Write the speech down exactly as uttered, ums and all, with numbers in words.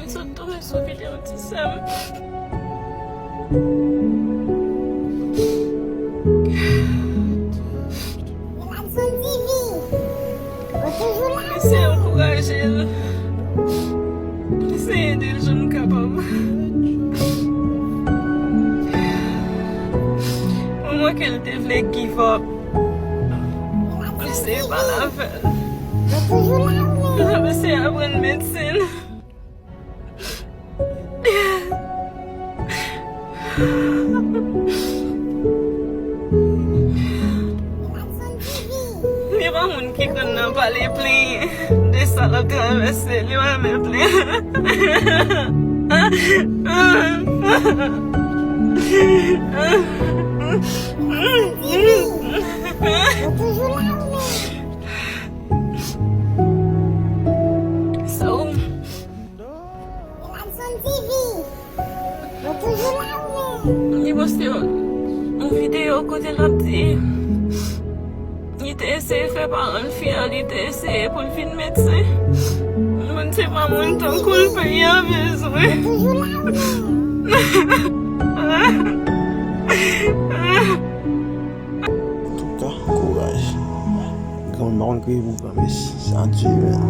Sot tonbe sou videyo ti sè m. Eseye ankouraje l. Eseye ede l jan m kapab. Mwen wè ke l te vle give up. Eseye pale avè l. Eseye aprann medsin. Li pa moun ki konn nan pale plenyen de sa l ap travèse. Li pa renmen plenyen. So, Eladson T V. Nou toujou la, wi. Li poste yon, yon videyo kote l ap di li te eseye fè paran l fyè, li te eseye pou l vin medsen. Moun, se pa moun tankou l peyi a bezwen. Nou toujou la, wi. Antouka, kouraj. Granmoun pa konn kriye pou granmesi. Sa di, men.